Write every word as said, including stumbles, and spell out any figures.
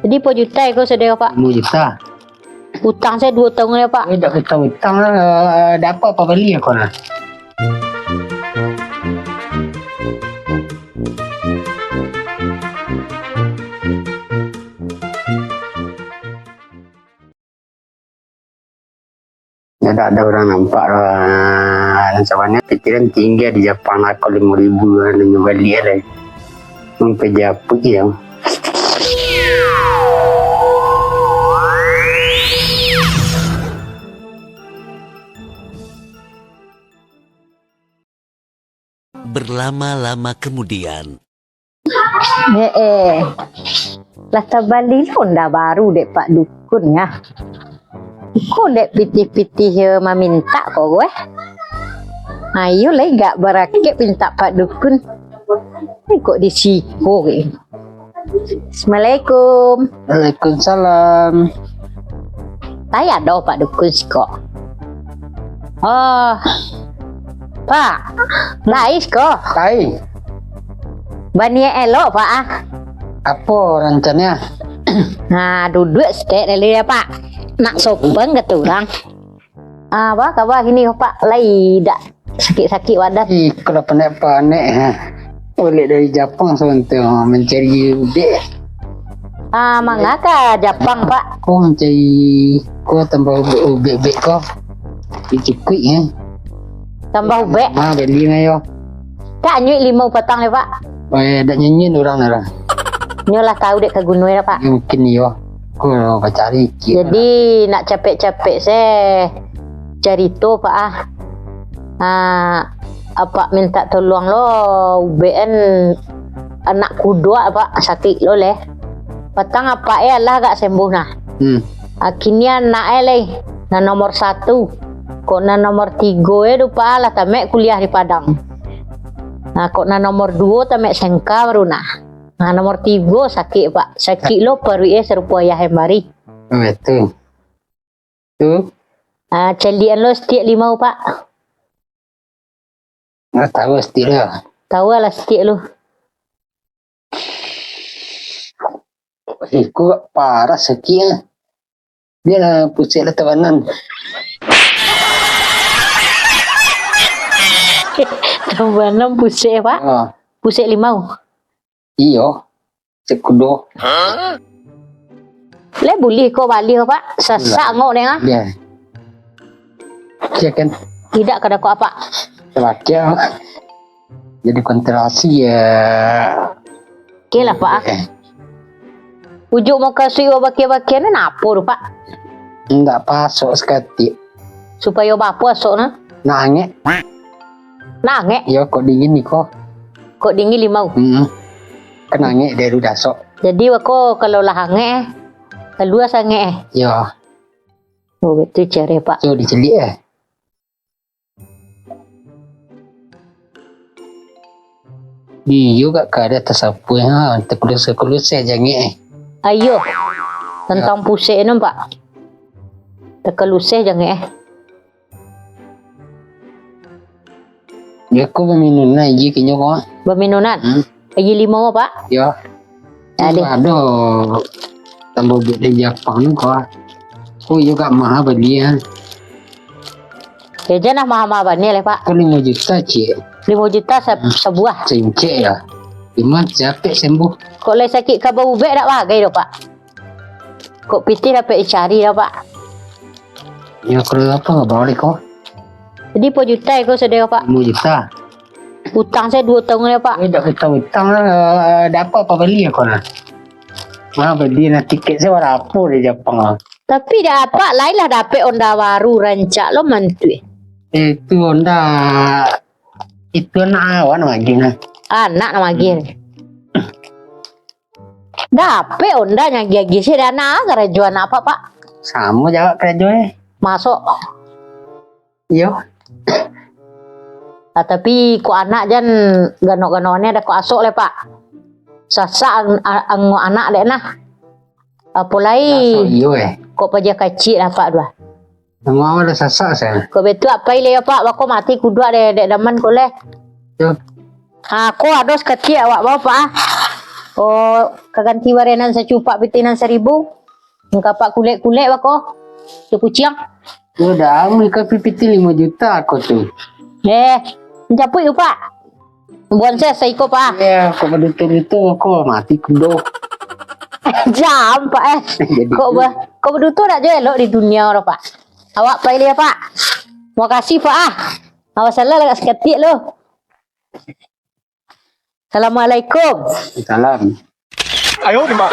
Jadi, po juta ko sudah, Pak? Limo juta. Utang saya dua tahun ya, Pak. Eh, dak utang-utang lah. Dak apa-apa bali ko nah. Ndak ado urang nampak doh. Sabananyo pikiran tingga di Japang lah, ko limo ribu lah, nyo baliak lai. Sampai japuik yo. Berlama-lama kemudian. Eh, eh. Lah tabali lo onda baru dek Pak Dukun, ya. Ko dek pitih-pitih, eh, mamintak ko, eh. Ayo lai gak barakek mintak Pak Dukun. Ni kok di siko, eh. Assalamualaikum. Waalaikumsalam. Lai ado Pak Dukun siko? Oh, Pak, lai siko? Lai. Baniaik elok, Pak, ah. Apo rancanyo? Nah, duduak saketek dulu ya, Pak. Nak sopeng ka urang. Ah, apa kaba kini, Pak? Lai dak sakik-sakik badan? Iko lah panek-panek, ha. Baliak dari Japang sabanta, mancari ubek. Ah, manga ka Japang, Pak? Ko mancari ko tambah ubek-ubek ko. Dicukuik, ha. Tambah ubek? Ma, bali ma yo. Kak, nyuik limau patang le, Pak. Oh, eh, dak nyanyian urang lah. Nyo lah tahu dek ka gunoi lah, Pak. Ya, mungkin iyo. Ko bacari kik. Jadi, nak capek-capek se carito, Pak, ah. Ah, apak mintak tolong lo, ubek an anak kudo, Pak, sakik lo leh. Patang apak e alah agak sembuh nah. Hmm. Akinyo anak e lai, nan nomor satu. Kok nan nomor tigo e tu, Pak, lah tamek kuliah di Padang. Nah, kok nan nomor duo tamek sengka baru nah. Nah, nomor tigo sakik, Pak. Sakik lo paruik e sarupo ayah e bari. Oh, itu. Tu? Ah, caliak lo setiak limau, Pak. Nah, tahu setiak lo. Tahu lah setiak lo. Iko parah sakik ah. Dia lah pusek lah tabanan. Tabanan pusek, Pak? Ah. Pusek limau? Iyo. Sekudo. Lai bulih ko bali ko, Pak? Sasak ngok deng ah. Dia. Sia kan? Idak kada ko apak. Terakhir. Jadi konsentrasi ya. Oke lah, Pak, ah. Eh. Ujuk mau kasih bakia-bakia ni napo tu, Pak? Ndak pasok sakatik. Supayo bapo asok nah? Nak angek. Nak angek? Yo, kok dingin ni ko. Kok dingin limau? Hmm. Kan angek dari dasok. Jadi, wako kalau lah angek, eh? Kalua sangek, eh? Yo. Oh, betul cara, Pak. Yo, dicelik, eh? Iyo, gak kada tasapu, ha, takulus-kulus saja, ngek, eh. Ayo. Tantang pusek ni, Pak. Takaluseh jangek, eh. Yo, ko baminunan aji kinyo ko. Baminunan? Hmm. Aji limau, Pak? Yo. Ado. Ado tambah duit dari Japang ni ko. Ko iyo gak maha bali, ah. Ya, jan lah maha-maha banian lah, Pak. Ko limo juta, ciek. Limo juta sa-, hmm, sabuah. Saincek lah. Limo capek sembuh. Kok lai sakik kaba ubek dak bagai doh, Pak? Kok pitih dapek dicari dah, Pak? Ya, kalau apa nggak boleh kok. Jadi, po juta ko sudah, Pak? Limo juta. Utang saya dua tahun ni, Pak. Eh, dak utang-utang lah. Dak apa-apa bali ko lah. Nah, bali nah tiket saya bara apo dari Japang lah. Tapi dak apa, lai lah dapek onda baru rancak lo mantu. Eh, itu onda, itu anak awak nak magih nah. Anak nak magih. Hmm. Dapek onda nyagih-agih se dana karajo anak apak, Pak? Samo jawab karajo eh. Masuk. Iyo. Ah, tapi kok anak jan ganok-ganok ni ado kok asok le, Pak. Sasak ang-, a-, angok anak dek nah. Apo lai? Asok iyo eh. Kok paja kacik lah, Pak, dua. Angok awak lah sasak se. Kok betul apai le, Pak, bako mati kuduak dek, dek daman ko le. Yo. Ha, ko ado sakatiak awak bawa, Pak, ah. Oh, ka ganti barenan sacupak pitih nan saribu. Nan ka apak kulek-kulek bako. Tu kuciang. Yo dah, amuah ka pitih limo juta ko tu. Eh, japuik tu, Pak. Buan se saiko, Pak. Yo, kok baduto-duto ko mati kudo. Jam, Pak, eh. Jadi kok tu. Ba-, kok baduto dak jo elok di dunia lo, Pak. Awak pai liak, Pak. Makasih, Pak, ah. Awas salah lah sakatiak lo. Assalamualaikum. Salam. Ayo, Mak.